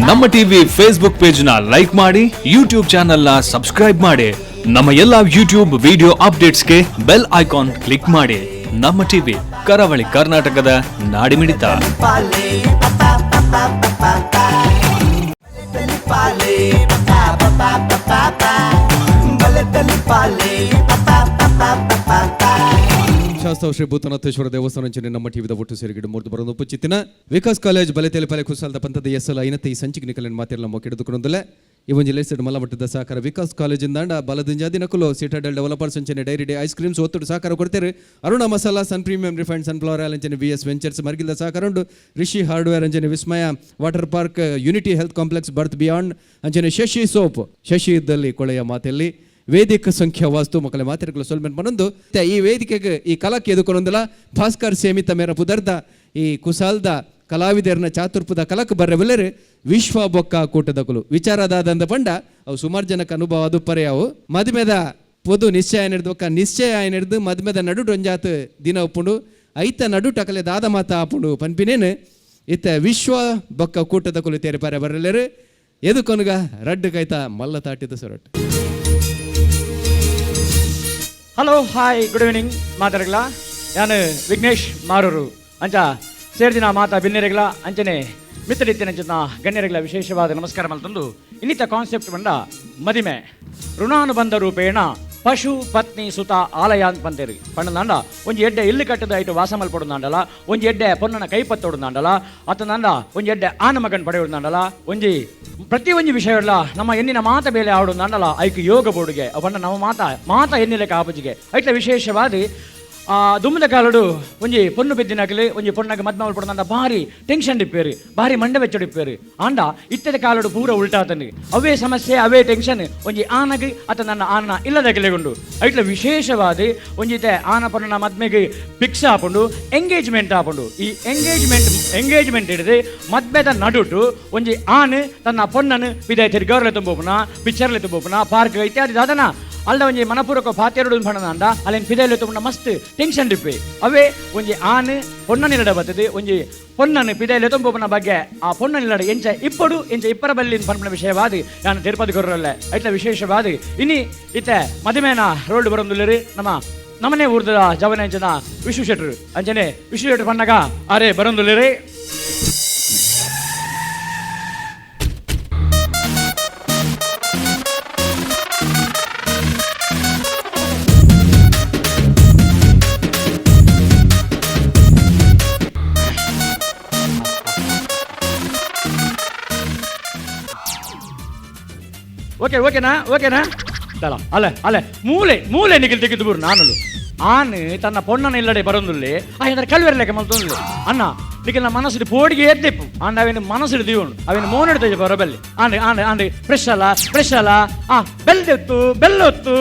ನಮ್ಮ TV Facebook page ನ like ಮಾಡಿ, ಯೂಟ್ಯೂಬ್ ಚಾನೆಲ್ ನ ಸಬ್ಸ್ಕ್ರೈಬ್ ಮಾಡಿ. ನಮ್ಮ ಎಲ್ಲಾ ಯೂಟ್ಯೂಬ್ ವಿಡಿಯೋ ಅಪ್ಡೇಟ್ಸ್ಗೆ ಬೆಲ್ ಐಕಾನ್ ಕ್ಲಿಕ್ ಮಾಡಿ. ನಮ್ಮ ಟಿವಿ, ಕರಾವಳಿ ಕರ್ನಾಟಕದ ನಾಡಿಮಿಡಿತ. ಶಾಸ್ತಾವ್ ಶ್ರೀ ಭೂತನಾಥೇಶ್ವರ ದೇವಸ್ಥಾನ ಅಂಚನೆ ನಮ್ಮ ಟಿವಿದ ಒಟ್ಟು ಸೇರಿಗಿಡು ಮೂರ್ದು ಬರೋದು ಉಪಚಿತ್ತಿನ ವಿಕಾಸ್ ಕಾಲೇಜ್ ಬಲೆತೇಲೆ ಪಲೆ ಕುಸಾಲದ ಪಂಥದ ಎಸ್ ಎಲ್ ಐನತ್ತೆ ಈ ಸಂಚಿಗೆ ನಿಕಲಿನ ಮಾತಿರಲ್ಲ ಮೊಕ್ಕಿಡಿದುಕೊಂಡಲೆ ಈ ಒಂಜಿ ಲೇಸೆಡ್ ಮಲ್ಲ ಮಟ್ಟದ ಸಹಕಾರ ವಿಕಾಸ್ ಕಾಲೇಜಿಂದ ಬಲದಿಂಜಾದಿ ನಕುಲು ಸಿಟಾಡೆಲ್ ಡೆವಲಪರ್ಸ್ ಅಂಚನೆ ಡೈರಿ ಡೇ ಐಸ್ ಕ್ರೀಮ್ಸ್ ಒತ್ತಡು ಸಹಕಾರ ಕೊಡ್ತಾರೆ. ಅರುಣ ಮಸಾಲಾ, ಸನ್ ಪ್ರೀಮಿಯಂ ರಿಫೈಂಡ್ ಸನ್ಫ್ಲವರ್ ಆಯಿಲ್ ಅಂಚನೆ ವಿ ಎಸ್ ವೆಂಚರ್ಸ್ ಮರ್ಗಿಲ್ದ ಸಹಕಾರ ಉಂಡು. ರಿಷಿ ಹಾರ್ಡ್ವೇರ್ ಅಂಚನೆ ವಿಸ್ಮಯ water park, unity health complex, ಬರ್ತ್ ಬಿಯಾಂಡ್ ಅಂಚನೆ ಶಶಿ ಸೋಪ್, ಶಶಿ ಇದ್ದಲ್ಲಿ ಕೊಳೆಯ ಮಾತೆಲ್ಲಿ, ವೇದಿಕ ಸಂಖ್ಯಾ ವಾಸ್ತು ಮಕ್ಕಳ ಮಾತಿರಕಲು ಸೊಲ್ಮೆನ್ ಪನೊಂದು ಮತ್ತೆ ಈ ವೇದಿಕೆಗೆ ಈ ಕಲಕ್ಕೆ ಎದುಕೊಂಡೊಂದಲ ಭಾಸ್ಕರ್ ಸೇಮಿತ ಮೇರ ಪುದರ್ದ ಈ ಕುಸಾಲ್ದ ಕಲಾವಿದರನ ಚಾತುರ್ಪುದ ಕಲಕ್ ಬರ್ರೆ ವಿಶ್ವ ಬೊಕ್ಕ ಕೂಟದಕುಲು. ವಿಚಾರದಾದಂದ ಪಂಡ ಅವು ಸುಮಾರು ಜನಕ್ಕೆ ಅನುಭವ ಅದು ಪರೆಯಾವು. ಮದುಮೆದ ಪೊದು ನಿಶ್ಚಯ ಹಿಡ್ದು ಬೊಕ್ಕ ನಿಶ್ಚಯ ಹಿಡ್ದು ಮದುಮೆದ ನಡುಟು ಒಂಜಾತ್ ದಿನ ಉಪ್ಪುಂಡು. ಐತ ನಡುಟು ಅಕಲೆ ದಾದ ಮಾತ ಆಪುಂಡು ಪನ್ಪಿನೇನು ಇತ್ತ ವಿಶ್ವ ಬೊಕ್ಕ ಕೂಟದಕುಲು ತೇರೆ ಪಾರೆ ಬರಲೇರು ಎದುಕೊನುಗ ರಡ್ಡು ಕೈತ ಮಲ್ಲ ತಾಟಿದ ಸೊರಟು. ಹಲೋ, ಹಾಯ್, ಗುಡ್ ಈವ್ನಿಂಗ್ ಮಾತಾಡಗ್ಲ. ನಾನು ವಿಘ್ನೇಶ್ ಮಾರೂರು. ಅಂಚ ಸೇರ್ದಿನ ಮಾತಾ ಬಿನ್ನೆರೆಗಳ ಅಂಚನೆ ಮಿತ್ರರಿತ್ತಿನಂಚಿನ ಗಣ್ಯರೆಗಳ ವಿಶೇಷವಾದ ನಮಸ್ಕಾರ ಮಲ್ತಂದು, ಇನ್ನಿತ ಕಾನ್ಸೆಪ್ಟ್ ಬಂಡ ಮದಿಮೆ ಋಣಾನುಬಂಧ ರೂಪೇಣ ಪಶು ಪತ್ನಿ ಸುತ ಆಲಯ ಅಂತ ಪಂತೇರಿ. ಪಂಡನಾಂಡ ಒಂಜಿ ಎಡ್ಡೆ ಇಲ್ಲು ಕಟ್ಟದ ಐಟು ವಾಸ ಮಲ್ಪೊಡುಂದಾಂಡಲ, ಒಂಜಿ ಎಡ್ಡೆ ಪೊನ್ನನ ಕೈಪತ್ತೊಡುಂದಾಂಡಲ, ಅತನಾಂಡ ಒಂಜಿ ಎಡ್ಡೆ ಆನ ಮಗನ್ ಪಡೆಯುವುದಾಂಡಲ, ಒಂಜಿ ಪ್ರತಿ ಒಂಜಿ ವಿಷಯಲ್ಲ ನಮ್ಮ ಎಣ್ಣಿನ ಮಾತ ಬೇಲೆ ಆಡುಂದಾಂಡಲ ಐಕ್ ಯೋಗ ಬೋಡುಗೆ ಪಂಡ ನಮ್ಮ ಮಾತ ಮಾತ ಎಣ್ಣಿಲೆಕ್ಕ ಆಪುಜಿಗೆ. ಐಟ್ಲ ವಿಶೇಷವಾದ ಆ ದುಮ್ಮದ ಕಾಲಡು ಒಂಜಿ ಪೊಣ್ಣು ಬಿದ್ದಿನಾಗಲಿ ಒಂಜಿ ಪೊಣ್ಣಗೆ ಮದ್ಮ ಮಲ್ಪೊಡುಂದಾಂಡ ಭಾರಿ ಟೆನ್ಷನ್ ಇಪ್ಪೇರು, ಭಾರಿ ಮಂಡೆ ವೆಚ್ಚಡಿಪ್ಪೇರು. ಆಂಡ ಇತ್ತದ ಕಾಲಡು ಪೂರ ಉಲ್ಟಾತಂದು. ಅವೇ ಸಮಸ್ಯೆ, ಅವೇ ಟೆನ್ಷನ್ ಒಂಜಿ ಆನಗ್ ಅತ ನನ್ನ ಆನ ಇಲ್ಲದಗಲೆಗುಂಡು. ಐಟ್ಲ ವಿಶೇಷವಾದ ಒಂಜಿತೆ ಆನ ಪೊಣ್ಣನ ಮದ್ಮೆಗೆ ಫಿಕ್ಸ್ ಆಪುಂಡು, ಎಂಗೇಜ್ಮೆಂಟ್ ಆಪುಂಡು. ಈ ಎಂಗೇಜ್ಮೆಂಟ್ ಎಂಗೇಜ್ಮೆಂಟ್ ಹಿಡಿದು ಮದ್ಮೆದ ನಡುಟು ಒಂಜಿ ಆನ್ ತನ್ನ ಪೊಣ್ಣನು ವಿದಯ ತಿರ್ಗವರ್ಲೆ ತುಂಬೋಪುನ, ಪಿಕ್ಚರ್ಲೆ ತುಂಬೋಪುನ, ಪಾರ್ಕ್ ಇತ್ಯಾದಿ ದಾದನ ಅಲ್ಲ ಒಂಜಿ ಮನಪೂರ್ವಕ ಪಾತೆರಡು ಪಣನಾಂಡ ಅಲ್ಲಿನ ಪಿದೈಲೆ ತುಂಬ ಮಸ್ತ್ ಟೆನ್ಷನ್ ಡಿಪ್ಪೆ. ಅವೇ ಒಂಜಿ ಆನ್ ಪೊಣ್ಣ ನಿಲಡ ಬರ್ತದೆ. ಒಂಜಿ ಪೊನ್ನನ್ನು ಪಿದೈಲೆ ತುಂಬೋಪನ ಬಗ್ಗೆ ಆ ಪೊಣ್ಣ ನಿಲಡ ಎಂಚ ಇಪ್ಪಡು, ಎಂಚ ಇಪ್ಪರ ಬಲ್ಲಿ ಪನ್ಪನ ವಿಷಯವಾದ ನಾನು ತಿರುಪತಿ ಕೊರಲ್ಲ. ಐಟ್ಲ ವಿಶೇಷವಾದ ಇನಿ ಇತ್ತೆ ಮದುಮೆನ ರೋಡ್ ಬರೋದಿಲ್ಲರಿ. ನಮ್ಮ ನಮ್ಮನೆ ಊರ್ದ ಜವನ ಅಂಚನ ವಿಶ್ವ ಶೆಟ್ರು ಅಂಚನೆ ವಿಶ್ವ ಶೆಟ್ರು ಪಣ್ಣಗ ಅರೆ ಬರೋದಿಲ್ಲರಿ. ಓಕೆ, ಓಕೆನಾ? ಓಕೆನಾ? ತಲ ಅಲ್ಲ ಅಲ್ಲ, ಮೂಲೆ ಮೂಲೆ ನಿಗಿಲ್ ತೆಗೆದು ಬರು. ನಾನುಲು ಆನ್ ತನ್ನ ಪೊಣ್ಣನ ಇಲ್ಲಡೆ ಬರೋದುಲ್ಲೆ. ಆ ಎಂದ್ರೆ ಕಲ್ವೆರ್ಲೆಕ್ಕ ಮಲ್ತೊಂದು. ಅಣ್ಣ, ನಿಖಿಲ್ ಮನಸ್ಸು ಪೋಡಿಗೆ ಎದ್ದಿಪ್ಪು. ಆಂಡ ಅವೇನು ಮನಸ್ಸು ದಿವನು ಅವೇನು ಮೋನೆಡ್ತೇಜ ಬರಬಲ್ಲಿ. ಆಂಡ್ ಆಂಡ್ ಆಂಡ್ ಫ್ರೆಶ್ ಅಲ್ಲ, ಫ್ರೆಶ್ ಅಲ್ಲ. ಆ ಬೆಲ್ದೆತ್ತು, ಬೆಲ್ಲೊತ್ತು.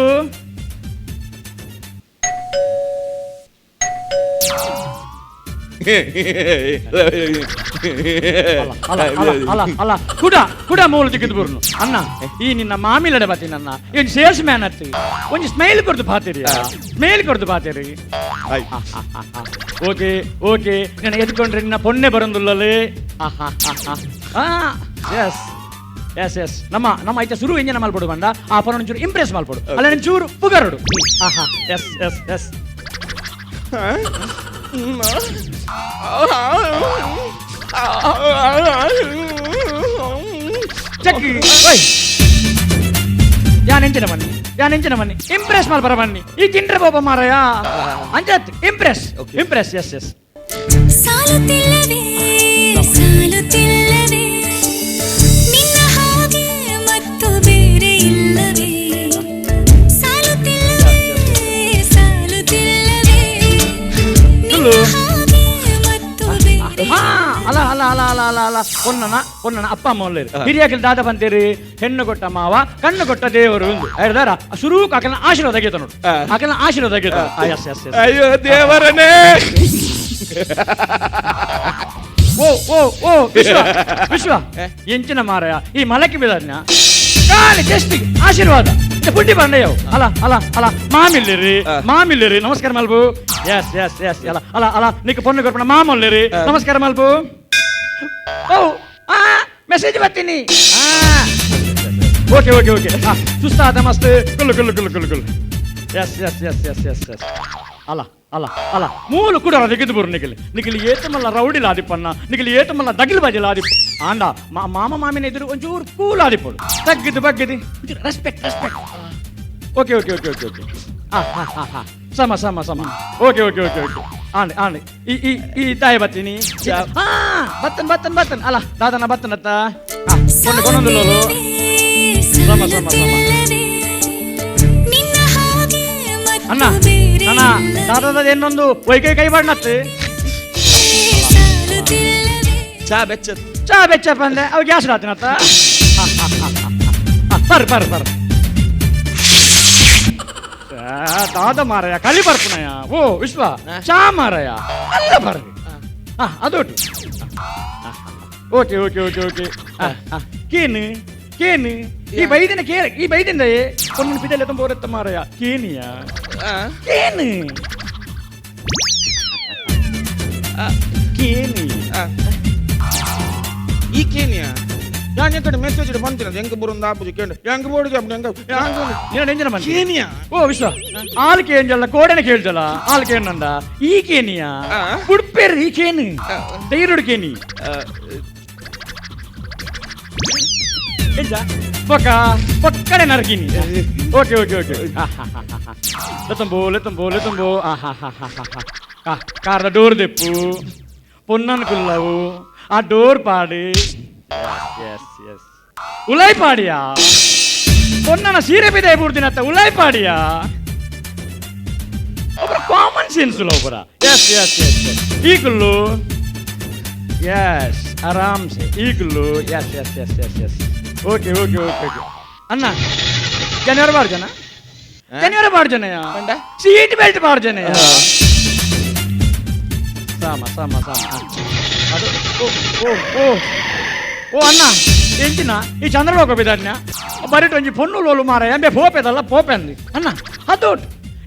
ಅಲ್ಲ ಅಲ್ಲ ಅಲ್ಲ ಅಲ್ಲ, ಕುಡ ಕುಡ ಮೂಲ ತೆಗೆದು ಬರುನು. ಅಣ್ಣ, ಈ ನಿನ್ನ ಮಾಮಿಲಡೆ ಬಾತಿ ನನ್ನ ಒಂಜಿ ಸೇಲ್ಸ್ ಮ್ಯಾನ್ ಅತ್ತು. ಒಂಜಿ ಸ್ಮೈಲ್ ಕೊಡ್ದು ಪಾತಿರಿ, ಸ್ಮೈಲ್ ಕೊಡ್ದು ಪಾತಿರಿ. ಓಕೆ ಓಕೆ, ನನ್ನ ಎದ್ಕೊಂಡ್ರೆ ನಿನ್ನ ಪೊನ್ನೆ ಬರಂದುಲ್ಲಲೇ. ಎಸ್ ಎಸ್ ಎಸ್, ನಮ್ಮ ನಮ್ಮ ಐತೆ ಸುರು ಎಂಜಿನ ಮಲ್ಪಡು ಬಂದ ಆ ಪೊನ್ನ ಚೂರು ಇಂಪ್ರೆಸ್ ಮಲ್ಪಡು ಅಲ್ಲ, ನಿನ್ನ ಚೂರು ಪುಗರಡು. S S S. ಚಕ್ಕಿ ಓಯ್, ಯಾನ್ ಎಂಚಿನ ಬನ್ನಿ, ಯಾನ್ ಎಂಚಿನ ಬನ್ನಿ, ಇಂಪ್ರೆಸ್ ಮಲ್ಪರ ಬನ್ನಿ. ಈ ತಿಂಡ್ರೆ ಬೋಪ ಮಾರಾಯ ಅಂಚತ್ ಇಂಪ್ರೆಸ್ ಇಂಪ್ರೆಸ್. S S. ಸಾಲುತ್ತಿಲ್ಲವೇ, ಸಾಲುತ್ತಿಲ್ಲವೇ, ನಿನ್ನ ಹಾಗೆ ಮತ್ತು ಬೇರೆ ಇಲ್ಲವೇ? ಸಾಲುತ್ತಿಲ್ಲವೇ, ಸಾಲುತ್ತಿಲ್ಲವೇ, ನಿನ್ನ ಹಾಗೆ ಮತ್ತು ಬೇರೆ ಹಾ, ಅಲ್ಲ ಅಲ್ಲ ಅಲ್ಲ ಅಲ್ಲ ಅಲ್ಲ ಅಲ್ಲ, ಪೊನ್ನನ ಪೊನ್ನನ ಅಪ್ಪ ಅಮ್ಮ ಒಲ್ಲೇರು. ಹಿರಿಯಾಕಿಲ್ ದಾದ ಬಂತೀರಿ, ಹೆಣ್ಣು ಕೊಟ್ಟ ಮಾವ ಕಣ್ಣು ಕೊಟ್ಟ ದೇವರು ಎಂದು ಹೇಳ್ದಾರ. ಶುರುಕ್ ಆಕನ ಆಶೀರ್ವಾದ ಆಗೈತ ನೋಡು, ಆಕನ ಆಶೀರ್ವಾದ ಆಗೈತ. S yes S. ಅಯ್ಯೋ ದೇವರನೇ! ಓ ಓ ಓ, ವಿಶ್ವ ವಿಶ್ವ, ಎಂಚಿನ ಮಾರಾಯ ಈ ಮಲಕಿ ಬಿದನ್ನ ಕಾಲಿ ಜಸ್ಟ್ ಆಶೀರ್ವಾದ ಪುಟ್ಟಿ ಬಂಡೆಯವು. ಅಲ್ಲ ಅಲ್ಲ ಅಲ್ಲ, ಮಾಮಿಲ್ಲಿರಿ, ಮಾಮಿಲ್ಲಿರಿ, ನಮಸ್ಕಾರ ಮಲ್ಬು. ಎಸ್ ಎಸ್ ಎಸ್, ಅಲ್ಲ ಅಲ್ಲ ಅಲ್ಲ, ನಿಕ್ ಪೊಣ್ಣು ಕೊರ್ಪಣ ಮಾಮೊಲ್ಲಿರಿ, ನಮಸ್ಕಾರ ಮಲ್ಬು. ಓ ಆ ಮೆಸೇಜ್ ಬರ್ತೀನಿ. ಓಕೆ ಓಕೆ ಓಕೆ, ಸುಸ್ತಾದ ಮಸ್ತ್. Kullu Kullu Kullu Kullu Kullu. Yes yes yes yes yes yes. ಅಲ್ಲ ಅಲ್ಲ ಅಲ್ಲ, ಮೂಲು ಕೂಡ ತೆಗೆದು ಬರು. ನಿಖಿಲ್ ನಿಖಿಲ್ ಏತಮಲ್ಲ ರೌಡಿಲ ಆದಿಪ್ಪನ್ನ, ನಿಖಿಲ್ ಏತಮಲ್ಲ ದಗಿಲು ಬಾಜಿಲ ಆದಿಪ್ಪ. ಆಂಡ ಮಾಮ ಮಾಮಿನ ಎದುರು ಒಂಚೂರು cool ಆದಿಪ್ಪಡು, ತಗ್ಗಿದ್ದು ಬಗ್ಗಿದ್ದು respect respect. Okay okay okay okay okay. ಆ ಹಾ ಹಾ ಹಾ, ಸಮ ಸಮ ಸಮ. Okay okay okay okay. ಆಂಡ್ ಆಂಡ್ ಈ ಈ ಈ ತಾಯಿ ಬತ್ತೀನಿ. ಹಾ ಬತ್ತನ್ ಬತ್ತನ್ ಬತ್ತನ್. ಅಲ್ಲ ದಾದನ ಬತ್ತನ್ ಅತ್ತ ಕೊಂಡು ಕೊಂಡೊಂದು. ಸಮ ಸಮ ಸಮ. ಅಣ್ಣ ಅಣ್ಣ, ದಾದಾದ ಇನ್ನೊಂದು ವೈಕೈ ಕೈ ಬಾಡ್ನತ್ತು. ಚಾ ಬೆಚ್ಚ ಚಾ ಬೆಚ್ಚಪ್ಪ ಅಂದೆ, ಅವು ಗ್ಯಾಸ್ ರಾತಿನತ್ತ. ಬರ್ ಬರ್ ಬರ್. ದಾದ ಮಾರಯ ಕಲಿ ಬರ್ಪುನಯ. ಓ ವಿಶ್ವ ಚಾ ಮಾರಯ ಅಲ್ಲ ಬರ್ರಿ. ಅದೊಟ್ಟು. Okay okay okay okay. ಕೇನು ಕೇನು ಈ ಬೈದಿನ ಕೇ ಈ ಬೈದಿಂದ ಒಂದು ಪಿದೆಲ್ಲ ತುಂಬ ಹೊರತ್ತ ಮಾರಯ. ಕೇನಿಯ ಕೇನು ಕೇನಿ ಈ ಕೇನಿಯ ഞാൻ ಎಕಡೆ ಮೆಸೇಜ್ ಬಂತಿನ ಎಂಕ ಬರುಂದ ಆಪುಜಿ ಕೇಂದ್ರ ಎಂಕ ಬೋರ್ಡ್ ಎಂಕ ನೀನು ನೆಂಜಿನ ಬಂದ ಕೇನಿಯ. ಓ ವಿಶ್ವ ಆಲ್ ಕೇಂಜಲ್ಲ ಕೋಡನೆ ಕೇಳ್ಜಲ್ಲ ಆಲ್ ಕೇಂದ ಈ ಕೇನಿಯ ಉಡುಪೇರು ಈ ಕೇನು ಧೈರ್ಯಡು ಕೇನಿ ಎಂಜ ಪೊಕ್ಕ ಪೊಕ್ಕಡೆ ನರಕಿನಿ. Okay okay okay. ಲತಂಬೋ ಲತಂಬೋ ಲತಂಬೋ. ಕಾರ್ದ ಡೋರ್ ದೆಪ್ಪು ಪೊನ್ನನ್ ಕುಲ್ಲವು ಆ ಡೋರ್ ಪಾಡಿ. ಎಸ್ ಎಸ್ ಉಲಾಯ್ ಪಾಡಿಯಾ ಪೊನ್ನನ ಸೀರೆ ಬಿದೆ ಬೂರ್ದಿನತ್ತ ಉಲಾಯ್ ಪಾಡಿಯಾ. ಒಬ್ಬರ ಕಾಮನ್ ಸೆನ್ಸ್ ಒಬ್ಬರ. ಎಸ್ ಎಸ್ ಎಸ್ ಎಸ್ ಈಗಲೂ ಎಸ್ ಆರಾಮ್ಸೆ ಈಗಲೂ. Yes yes yes yes yes. Okay okay okay okay. ಅಣ್ಣ ಜನವರ ಬಾರು ಜನ, ಜನವರ ಬಾರು ಜನಯ, ಸೀಟ್ ಬೆಲ್ಟ್ ಬಾರು ಜನಯ. ಸಾಮ ಸಾಮ ಸಾಮ. ಅದು ಓ ಓ ಓ ಓ ಅಣ್ಣ ಎಂಚಿನ ಈ ಚಂದ್ರಲೋಕ ಬಿದನ್ಯ ಬರಿಟ್ ಒಂಜಿ ಪೊಣ್ಣು ಲೋಲು ಮಾರ ಎಂಬೆ ಪೋಪೆದಲ್ಲ ಪೋಪೆ ಅಂದಿ ಅಣ್ಣ. ಅದು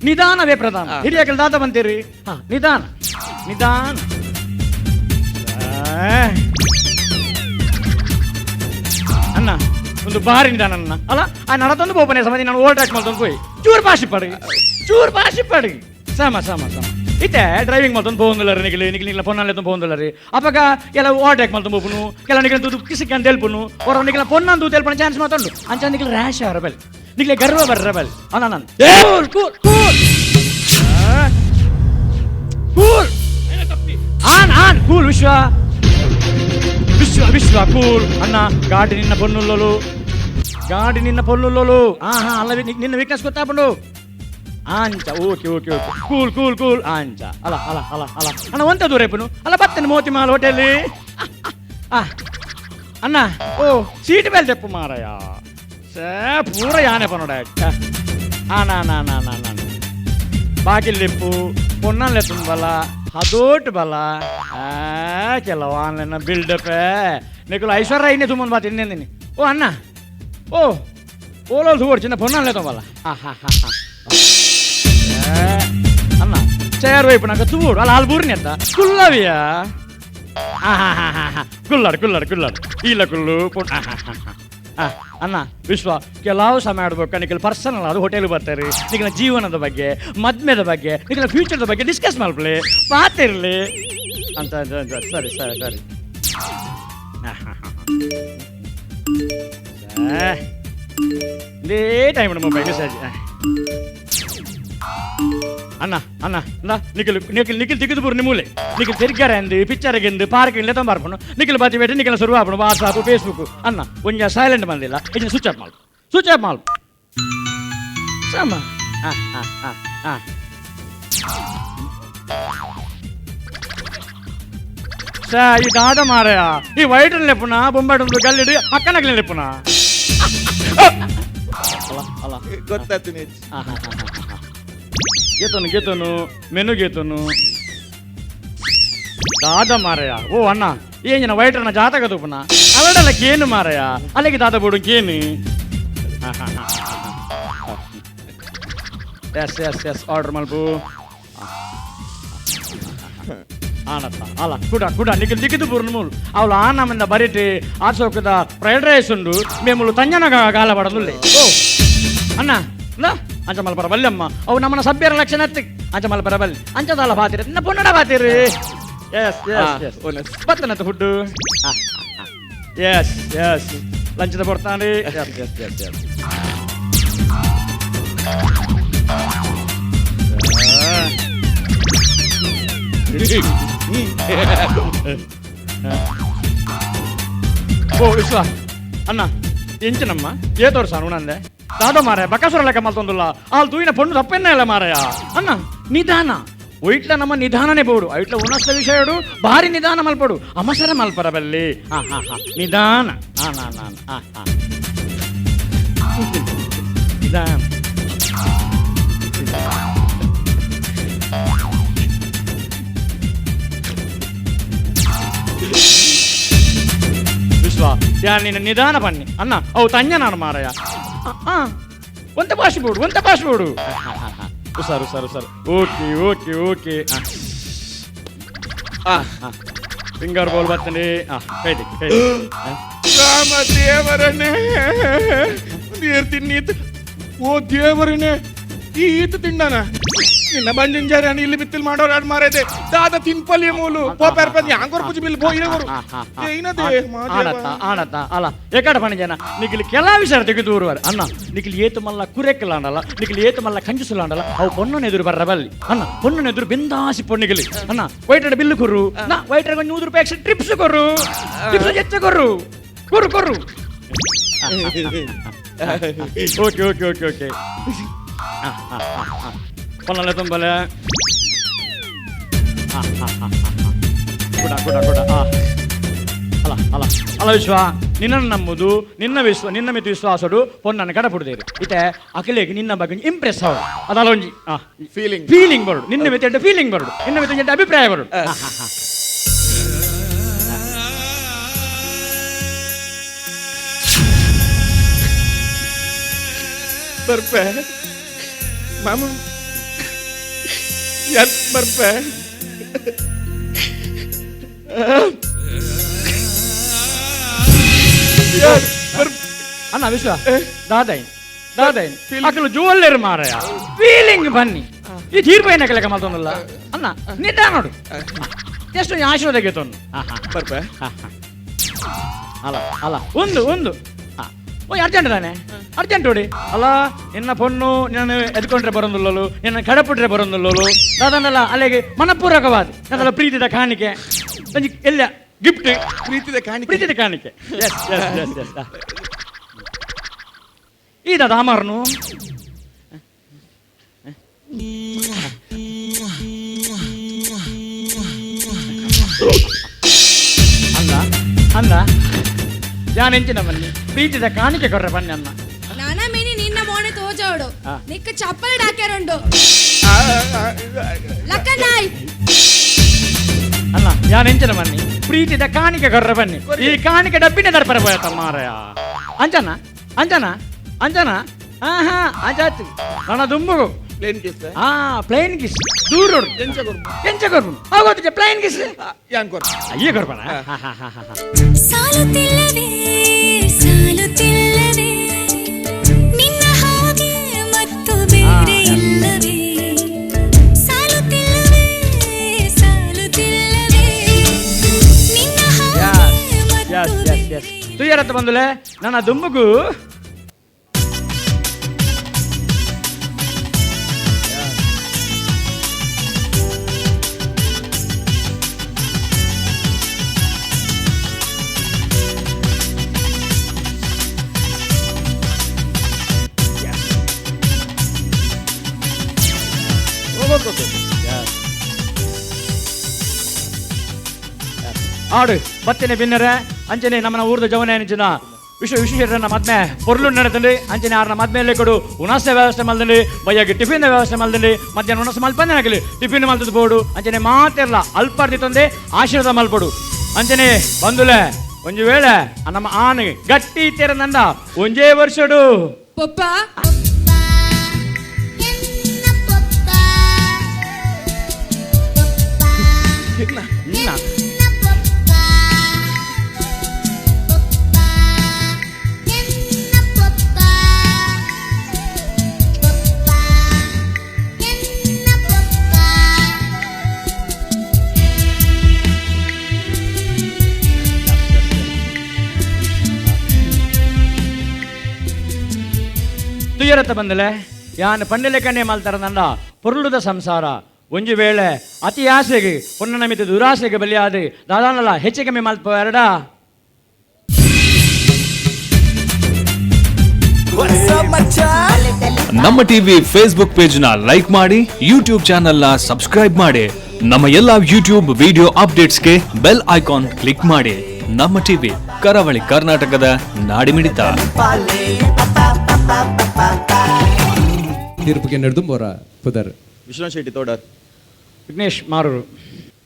ನಿಧಾನವೇ ಪ್ರಧಾನ. ಹಿರಿಯಕಲ್ ದಾದ ಬಂತೀರಿ. ಹಾ ನಿಧಾನ ನಿಧಾನ. ಅಣ್ಣ ಒಂದು ಬಾರಿ ನಿಧಾನ ಅಣ್ಣ. ಅಲ್ಲ ಆ ನಡತೊಂದು ಪೋಪನೆ ಸಮಾಧಿ ನಾನು ಓವರ್ ಟ್ಯಾಕ್ ಮಾಡ್ತೊಂದು ಪೋಯಿ ಚೂರು ಪಾಶಿ ಪಡಿ ಚೂರು ಪಾಶಿ ಪಡಿ. ಸಮ ಸಮ ಸಮ. ಇತ್ತೆ ಡ್ರೈವಿಂಗ್ ಮಾಡ್ತೊಂದು ಪೋಂದುಲ್ಲರಿ ನಿಗಿಲಿ ನಿಗಿಲಿ ನಿಗಿಲ ಫೋನಲ್ಲಿ ಪೋಂದುಲ್ಲರಿ. ಅಪಗ ಎಲ್ಲ ಓವರ್ ಟ್ಯಾಕ್ ಮಾಡ್ತೊಂದು ಪೋಪುನು ಕೆಲ ನಿಗಿಲ ತೂದು ಕಿಸಿಕ್ ಅಂತ ಹೇಳ್ಪುನು ಹೊರ ನಿಗಿಲ ಪೊನ್ನಂದು ತೆಲ್ಪನ ಚಾನ್ಸ್ ಮಾತೊಂಡು ಅಂಚ ನಿಗಿಲ ರ್ಯಾಶ್ ಅವರ ಬಲ್ ನಿಗಿಲೆ ಗರ್ವ ಬರ್ರ ಬಲ್. ಅಣ್ಣ ನಾನು cool cool cool cool on on cool. Vishwa Vishwa Vishwa cool ಅಣ್ಣ. ಗಾಡಿ ನಿನ್ನ ಪೊನ್ನುಲ್ಲೋಲು ಗಾಡಿ ನಿನ್ನ ಪೊನ್ನುಲ್ಲೋಲು. ಹಾ ಹಾ ಅಲ್ಲ ನಿನ್ನ ವೀಕ್ನೆಸ್ ಗೊತ್ತಾಪಂಡು ಅಂಚ. Okay okay okay cool cool cool ಅಂಚ. ಅಲ್ಲ ಅಲ್ಲ ಅಲ್ಲ ಅಲ್ಲ ಅಣ್ಣ ಒಂತ ದೂರ ಇಪ್ಪನು ಅಲ್ಲ ಬತ್ತನೆ ಮೋತಿಮಾಲ್ ಹೋಟೆಲ್. ಅಣ್ಣ ಓ ಸೀಟ್ ಬೆಲ್ಟ್ ಎಪ್ಪು ಮಾರಯ ಸೇ ಪೂರ ಯಾನೆ ಪನೋಡ. ಅಣ್ಣ ಅಣ್ಣ ಅಣ್ಣ ಅಣ್ಣ ಅಣ್ಣ ಬಾಗಿಲಿಪ್ಪು ಪೊನ್ನಲ್ಲೆ ತುಂಬಲ ಅದೋಟ್ ಬಲ ಕೆಲವು ಆನ್ಲೈನ್ ಬಿಲ್ಡಪ್ ನಿಕುಲು ಐಶ್ವರ್ಯ ಇನ್ನೇ ತುಂಬ ಬಾತಿ ಇನ್ನೇನಿ. ಓ ಅಣ್ಣ ಓ ಓಲೋ ತೂವಡ್ ಚಿನ್ನ ಪೊನ್ನಲ್ಲೆ ತುಂಬಲ್ಲ. ಅಣ್ಣ ಚೇರ್ ವೈಪು ನಂಗೆ ತೂಡು ಅಲ್ಲ ಅಲ್ಲಿ ಬೂರ್ನಿ ಅಂತ ಕುಲ್ಲವಿಯಾ. ಕುಲ್ಲಾಡು ಕುಲ್ಲಾಡು ಕುಲ್ಲಾಡು ಇಲ್ಲ ಕುಲ್ಲು ಪೊನ್. ಅಣ್ಣ ವಿಶ್ವ ಕೆಲವು ಸಮಯ ಆಡ್ಬೇಕು ನಿಖಿಲ್ ಪರ್ಸನಲ್ ಅದು ಹೋಟೆಲ್ ಬರ್ತಾರೆ ನಿಖಿಲ ಜೀವನದ ಬಗ್ಗೆ ಮದ್ಮೆದ ಬಗ್ಗೆ ನಿಖಿಲ ಫ್ಯೂಚರ್ದ ಬಗ್ಗೆ ಡಿಸ್ಕಸ್ ಮಾಡ್ಲಿ ಮಾತಿರಲಿ ಅಂತ ಅಂತ. ಸರಿ ಸರಿ ಸರಿ. ಇದೇ ಟೈಮ್ ಮೊಬೈಲ್ ಮೆಸೇಜ್. ಅಣ್ಣ ಅಣ್ಣ ಅಣ್ಣ ನಿಖಿಲ್ ನಿಖಿಲ್ ನಿಖಿಲ್ ತಿಕ್ಕಿದು ಬುರು ನಿಮ್ಮೂಲೆ ನಿಖಿಲ್ ತಿರ್ಗಾರೆ ಅಂದು ಪಿಕ್ಚರ್ಗೆ ಎಂದು ಪಾರ್ಕ್ ಇಲ್ಲ ತಂಬಾರ್ಪಣು ನಿಖಿಲ್ ಬಾತಿ ಬೇಟೆ ನಿಖಿಲ ಶುರು ಆಪಣು ವಾಟ್ಸಾಪ್ ಫೇಸ್ಬುಕ್. ಅಣ್ಣ ಒಂಜ ಸೈಲೆಂಟ್ ಬಂದಿಲ್ಲ ಇದನ್ನ ಸ್ವಿಚ್ ಆಫ್ ಮಾಡು ಸ್ವಿಚ್ ಆಫ್ ಮಾಡು ಸಮ. ಹಾಂ ಹಾಂ ಹಾಂ ಹಾಂ ಸಾ ಈ ದಾದ ಮಾರಯ ಈ ವೈಟ್ ಲೆಪ್ಪುನ ಬೊಂಬಾಟು ಗಲ್ಲಿಡು ಅಕ್ಕನಗ್ಲಿ ಲೆಪ್ಪುನ. ಅಲ್ಲ ಅಲ್ಲ ಗೊತ್ತಾಯ್ತು. ಗೀತನು ಗೀತನು ಮೆನು ಗೀತನು ದಾದ ಮಾರಯ. ಓ ಅಣ್ಣ ಏನಿನ ವೈಟ್ರನ ಜಾತಕ ತೂಪುನ ಅಲ್ಲಡಲ್ಲ ಕೇನು ಮಾರಯ ಅಲ್ಲಿಗೆ ದಾದ ಬೋಡು ಕೇನು. ಎಸ್ ಎಸ್ ಎಸ್ ಆರ್ಡರ್ ಮಲ್ಪು. ಆನತ್ತ ಅಲ್ಲ ಕುಡ ಕುಡ ನಿಖಿಲ್ ದಿಕ್ಕಿದು ಬುರ್ನು ಅವಳು ಆ ನಮ್ಮಿಂದ ಬರಿಟಿ ಆಸೋಕದ ಫ್ರೈಡ್ ರೈಸ್ ಉಂಡು ಮೇಮುಲು ತಂಜನ ಗಾಲ ಬಡದುಲ್ಲೆ. ಓ ಅಣ್ಣ ಇಲ್ಲ ಅಂಚ ಮಲ್ಪರ ಬಲ್ಲಮ್ಮ ಅವು ನಮ್ಮನ ಸಭ್ಯರ ಲಕ್ಷಣ ಅಂಚ ಮಲ್ಪರ ಬಲ್ಲಿ ಅಂಚದಾಲ ಬಾತಿರಿ ನಿನ್ನ ಪೊನ್ನಡ ಬಾತಿರಿ. S S S ಬತ್ತನತ್ತ food. S S ಲಂಚದ ಕೊಡ್ತಾನೆ. S S S S ಓ ವಿಶ್ವ ಅಣ್ಣ ಎಂಚಿನಮ್ಮ ಏ ತೋರ್ಸಾನು ನಂದೆ ದಾದ ಮಾರಾಯ ಬಕಾಸುರ ಲೆಕ್ಕ ಮಲ್ತೊಂದುಲ್ಲ ಆಲ್ ತೂಯಿನ ಪೊಣ್ಣು ತಪ್ಪೆನ್ನ ಇಲ್ಲ ಮಾರಾಯ. ಅಣ್ಣ ನಿಧಾನ ಒಯ್ಟ್ಲ ನಮ್ಮ ನಿಧಾನನೇ ಬೋಡು ಐಟ್ಲ ಉಣಸ್ತ ವಿಷಯಡು ಭಾರಿ ನಿಧಾನ ಮಲ್ಪಡು ಅಮಸರ ಮಲ್ಪರ ಬಲ್ಲಿ. ಹಾ ಹಾ ಹಾ ನಿಧಾನ ಹಾ ನಾ ನಾ ಹಾ ಹಾ ನಿಧಾನ. ವಿಶ್ವ ಯಾ ನಿನ್ನ ನಿಧಾನ ಬನ್ನಿ ಅಣ್ಣ ಅವು ತಂಜ ನಾನು ಮಾರಾಯ. ಒಂತ ಭಾಷೆ ಬೋಡು ಒಂತ ಭಾಷೆ ಬೋಡು. ಹುಷಾರು ಹುಷಾರು ಹುಷಾರು. Okay okay okay. Finger bowl ಬರ್ತದೆ. ಕೈದಿ ಕೈದಿ. ರಾಮ ದೇವರನ್ನೇ ನೀರು ತಿನ್ನೀತು. ಓ ದೇವರನ್ನೇ ಈ ಈತ ತಿಂಡಾನ ನಿನ್ನ ಬಂಜಿಂಜಾರ ಇಲ್ಲಿ ಬಿತ್ತಿಲ್ ಮಾಡೋರು ಆಡ್ ಮಾರೈತೆ ದಾದ ತಿನ್ಪಲ್ಲಿ ಮೂಲು ಪೋಪೇರ್ ಪದ ಯಾಂಗೋರ್ ಪುಜಿ ಬಿಲ್ ಬೋಯಿನವರು ಏನದೇ ಆಡತ್ತ ಆಡತ್ತ ಅಲ್ಲ ಎಕಡ ಪಣಿ ಜನ ನಿಖಿಲ್ ಕೆಲ ವಿಷಯ ತೆಗೆದು ಅಣ್ಣ ನಿಖಿಲ್ ಏತು ಮಲ್ಲ ಕುರೆಕ್ಕಲಾಂಡಲ್ಲ ನಿಖಿಲ್ ಏತು ಮಲ್ಲ ಕಂಜುಸಲಾಂಡಲ್ಲ ಅವು ಪೊಣ್ಣನ ಎದುರು ಬರ್ರ ಬಲ್ಲಿ ಅಣ್ಣ ಪೊಣ್ಣನ ಎದುರು ಬಿಂದಾಸಿ ಪೊಣ್ಣಿಗಲಿ ಅಣ್ಣ ವೈಟರ್ ಬಿಲ್ಲು ಕೊರು ನಾ ವೈಟರ್ ಒಂದು 100 ರೂಪಾಯಿ ಎಕ್ಸ್ಟ್ರಾ ಟ್ರಿಪ್ಸ್ ಕೊರು ಟಿಪ್ಸ್ ಹೆಚ್ಚು ಕೊರು ಕೊರು ಕೊರು. Okay okay okay okay. ಪೊನ್ನಲೆ ತುಂಬಲೆ ಕೂಡ ಕೂಡ ಕೂಡ. ಅಲ್ಲ ಅಲ್ಲ ಅಲ್ಲ ವಿಶ್ವ ನಿನ್ನನ್ನು ನಂಬುದು ನಿನ್ನ ವಿಶ್ವ ನಿನ್ನ ಮಿತಿ ವಿಶ್ವಾಸಡು ಪೊನ್ನನ್ನು ಕಡಪುಡ್ದೇರು ಇತ್ತೆ ಅಖಿಲೇಗೆ ನಿನ್ನ ಬಗ್ಗೆ ಇಂಪ್ರೆಸ್ ಅವಳು ಅದಲ್ಲ ಒಂಜಿ ಫೀಲಿಂಗ್ ಫೀಲಿಂಗ್ ಬರುಡು ನಿನ್ನ ಮಿತಿ ಫೀಲಿಂಗ್ ಬರುಡು ನಿನ್ನ ಮಿತಿ ಅಭಿಪ್ರಾಯ ಬರುಡು. ಬರ್ಪೆ ಮಾಮ ಎಲ್ ಬರ್ಪೆ ಅಣ್ಣ ವಿಶ್ವ ದಾದಾಯಿನ್ ದಾದಾಯಿನ್ ಅಕಲು ಜುವಲ್ಲೇರು ಮಾರಾಯ ಫೀಲಿಂಗ್ ಬನ್ನಿ ಈ ತೀರ್ಪೈನ ಕಲೆಕ ಮಲ್ತೊಂದಲ್ಲ ಅಣ್ಣ ನಿಧಾನ ನೋಡು ಎಷ್ಟು ಆಶೀರ್ವಾದ ಗೆತ್ತೊಂದು. ಬರ್ಪೆ ಅಲ್ಲ ಅಲ್ಲ ಒಂದು ಒಂದು ಓ ಅರ್ಜೆಂಟ್ ತಾನೆ ಅರ್ಜೆಂಟ್ ನೋಡಿ ಅಲ್ಲ ನಿನ್ನ ಪೊಣ್ಣು ನಿನ್ನ ಎದ್ಕೊಂಡ್ರೆ ಬರೋದಿಲ್ಲಲು ನಿನ್ನ ಕಡಪುಟ್ರೆ ಬರೋದಿಲ್ಲಲು ದಾದನಲ್ಲ ಅಲ್ಲಿಗೆ ಮನಪೂರ್ವಕವಾದ ಅದೆಲ್ಲ ಪ್ರೀತಿದ ಕಾಣಿಕೆ ಎಲ್ಲ ಗಿಫ್ಟ್ ಪ್ರೀತಿದ ಕಾಣಿಕೆ ಪ್ರೀತಿದ ಕಾಣಿಕೆ. S S S S. ಈ ದಾದ ಅಮರ್ನು ಅಲ್ಲ ಅಲ್ಲ ಯಾನೆಂಚಿನ ಬನ್ನಿ ಪ್ರೀತಿದ ಕಾಣಿಕೆ ಕೊರ್ರೆ ಬನ್ನಿ ಅನ್ನ ನಾನಾ ಮೀನಿ ನಿನ್ನ ಮೋನೆ ತೋಜೋಡು ನಿಕ್ಕ ಚಪ್ಪಲಿ ಡಾಕ್ಯಾರುಂಡು ಲಕ್ಕನಾಯ್. ಅಲ್ಲ ಯಾನೆಂಚಿನ ಬನ್ನಿ ಪ್ರೀತಿದ ಕಾಣಿಕೆ ಕೊರ್ರೆ ಬನ್ನಿ ಈ ಕಾಣಿಕೆ ಡಬ್ಬಿನ ದರ್ಪರ ಪೋಯತ್ತ ಮಾರಾಯ. ಅಂಜನ ಅಂಜನ ಅಂಜನ ಆಹಾ ಅಂಜಾತು ನನ್ನ ದುಂಬುಗು ಪ್ಲೇನ್ ಕಿಸ್. ಆ ಪ್ಲೇನ್ ಕಿಸ್ ದೂರ ಎಂಚ ಕೊರ್ಪು ಎಂಚ ಕೊರ್ಪು ಆಗೋದಿದೆ ಪ್ಲೇನ್ ಕಿಸ್ ಯಾನ್ ಕೊರ್ಪು ಅಯ್ಯ ಕೊರ್ಪಣ. ಸಾಲುತ್ತಿಲ್ಲವೇ ಸಾಲುತ್ತಿಲ್ಲವೇ ನಿನ್ನ ಹಾಗೆ ಮತ್ತು ಬೇರೆ ಇಲ್ಲವೇ ಸಾಲುತ್ತಿಲ್ಲವೇ ಸಾಲುತ್ತಿಲ್ಲವೇ ನಿನ್ನ ಹಾಗೆ ಮತ್ತು ಬೇರೆ. ತುಯ್ಯರತ್ತ ಬಂದುಲೆ ನನ್ನ ದುಂಬುಗು ಆಡು ಬತ್ತಿನ ಬಿನ್ನರೆ ಅಂಚನೆ ನಮ್ಮನ ಊರ್ದ ಜವನ ಏನಿಂಚಿನ ವಿಶ್ವ ವಿಶ್ವೇಶ್ವರನ ಮದ್ಮೆ ಪೊರ್ಲು ನಡತಂಡಿ ಅಂಚನೆ ಆರ್ನ ಮದ್ಮೆಯಲ್ಲಿ ಕೊಡು ಉಣಾಸೆ ವ್ಯವಸ್ಥೆ ಮಲ್ದಂಡಿ ಬಯ್ಯಾಗಿ ಟಿಫಿನ್ ವ್ಯವಸ್ಥೆ ಮಲ್ದಂಡಿ ಮಧ್ಯಾಹ್ನ ಉಣಾಸೆ ಮಲ್ಪಂದೆ ಆಗಲಿ ಟಿಫಿನ್ ಮಲ್ತದ ಬೋಡು ಅಂಚನೆ ಮಾತೆರ್ಲ ಅಲ್ಪಾರ್ದಿ ತಂದೆ ಆಶೀರ್ವಾದ ಮಲ್ಪಡು ಅಂಚನೆ ಬಂದುಲೆ ಒಂಜಿ ವೇಳೆ ನಮ್ಮ ಆನೆ ಗಟ್ಟಿ ತೆರನಂದ ಒಂಜೇ ವರ್ಷಡು ಪಪ್ಪ ಎನ್ನ ಪಪ್ಪ ಎನ್ನ ಪೊಪ್ಪ ಪೊಪ್ಪ ಎನ್ನ ಪೊಪ್ಪ ಪೊಪ್ಪ ಎನ್ನ ಪೊಪ್ಪ. ತುಯರತ ಬಂದಲೆ ಯಾನ್ ಪಂಡೆಲೆಕನೆ ಮಲ್ತರ ನಂಡ ಪೊರುಳುದ ಸಂಸಾರ. ಒಂಜಿ ವೇಳೆ ಅತಿ ಆಸೆಗೆ ಪೊನ್ನನ ಮಿತ ದುರಾಸೆಗೆ ಬಲಿಯಾದ ದಾದಾನಲ ಹೆಚ್ಚು ಕಮ್ಮಿ ಮಲ್ಪ ಎರಡ. ನಮ್ಮ ಟಿವಿ ಫೇಸ್ಬುಕ್ ಪೇಜ್ ನ ಲೈಕ್ ಮಾಡಿ, ಯೂಟ್ಯೂಬ್ ಚಾನೆಲ್ ನ ಸಬ್ಸ್ಕ್ರೈಬ್ ಮಾಡಿ, ನಮ್ಮ ಎಲ್ಲಾ ಯೂಟ್ಯೂಬ್ ವಿಡಿಯೋ ಅಪ್ಡೇಟ್ಸ್ಗೆ ಬೆಲ್ ಐಕಾನ್ ಕ್ಲಿಕ್ ಮಾಡಿ. ನಮ್ಮ ಟಿವಿ, ಕರಾವಳಿ ಕರ್ನಾಟಕದ ನಾಡಿಮಿಡಿತ. ತೀರ್ಪುಗೆ ನಡೆದು ಬೋರ ಪುದರ್? ವಿಶ್ವನಾಥ್ ಶೆಟ್ಟಿ ತೋಡರ್. ವಿಘ್ನೇಶ್ ಮಾರೂರು.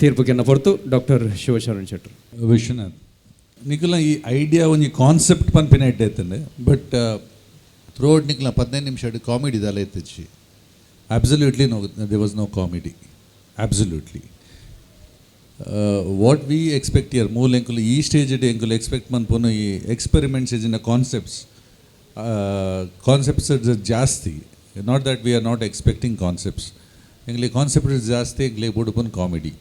ತೀರ್ಪುಗೆ ಹೊರತು ಡಾಕ್ಟರ್ ಶಿವಶರಣ್ ಶೆಟ್ಟರ್. ವಿಶ್ವನಾಥ್, ನಿಕಲ ಈ ಐಡಿಯಾ ಒಂಜಿ ಕಾನ್ಸೆಪ್ಟ್ ಪನ್ಪಿನ ಇಟ್ಟೈತಂಡೆ, ಬಟ್ ಥ್ರೋಟ್ ನಿಕಲ 15 ನಿಮಿಷ ಕಾಮಿಡಿ ದಾಲ ಇತ್ತಚ್ಚಿ. Absolutely no, there was no comedy. Absolutely what we expect here. ಮೂಲ ಎಂಕುಲು ಈ ಸ್ಟೇಜ್ ಎಂಕುಲು ಎಕ್ಸ್ಪೆಕ್ಟ್ ಮನ್ಪುನು ಈ ಎಕ್ಸ್ಪೆರಿಮೆಂಟ್ಸ್ ಇಜಿನ ಕಾನ್ಸೆಪ್ಟ್ಸ್, ಕಾನ್ಸೆಪ್ಟ್ಸ್ ಜಾಸ್ತಿ. Not that we are not expecting concepts. ಎಂಗ್ಲಿ concept ಜಾಸ್ತಿ, ಎಂಗ್ಲಿ ಬುಡುಪನ್ ಕಾಮಿಡಿ.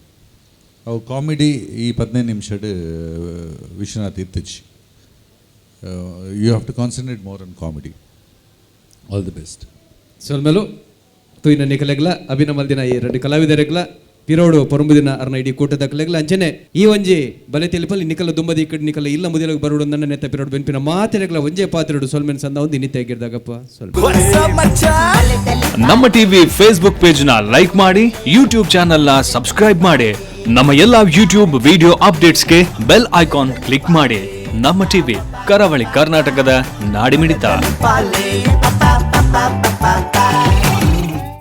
ಅವು ಕಾಮಿಡಿ ಈ 15 ನಿಮಿಷಡ್ Vishwanath ಇತ್ತಚ್ಚಿ. You have to concentrate more on comedy. All the best. ಸೊಲ್ಮೆಲು. ತೂಯಿನ ನಿಕಲೆಗ್ಲ, ಅಭಿನಮಲ್ದಿನ ಈ ಎರಡು ಕಲಾವಿದರೆಗ್ಲ, ಪಿರೋಡು ಪೊರಂಬುದಿನ ಅರ್ನ ಇಡೀ ಕೂಟದಕ್ಲೆಗ್ಲ, ಅಂಚನೆ ಈ ಒಂಜಿ ಬಲೆ ತೆಲಿಪಲ್ಲಿ ನಿಕಲ ದುಂಬದಿ ಇಕ್ಕಡ್ ನಿಕಲ ಇಲ್ಲ ಮುದಿಲಗ್ ಬರುಡು ನನ್ನ ನೆತ್ತ ಪಿರೋಡು ಬೆನ್ಪಿನ ಮಾತೆರೆಗ್ಲ ಒಂಜೇ ಪಾತ್ರೆಡು ಸೊಲ್ಮೆನ್ ಸಂದ ಒಂದು ಇನ್ನಿತ್ತೆ ಗಿರ್ದಾಗಪ್ಪ ಸ್ವಲ್ಪ. ನಮ್ಮ ಟಿವಿ ಫೇಸ್ಬುಕ್ ಪೇಜ್ ನ ಲೈಕ್ ಮಾಡಿ, ಯೂಟ್ಯೂಬ್ ಚಾನೆಲ್ ನ ಸಬ್ಸ್ಕ್ರೈಬ್ ಮಾಡಿ, ನಮ್ಮ ಎಲ್ಲಾ ಯೂಟ್ಯೂಬ್ ವಿಡಿಯೋ ಅಪ್ಡೇಟ್ಸ್ಗೆ ಬೆಲ್ ಐಕಾನ್ ಕ್ಲಿಕ್ ಮಾಡಿ. ನಮ್ಮ ಟಿವಿ, ಕರಾವಳಿ ಕರ್ನಾಟಕದ ನಾಡಿಮಿಡಿತ. ಪಾಲೆ.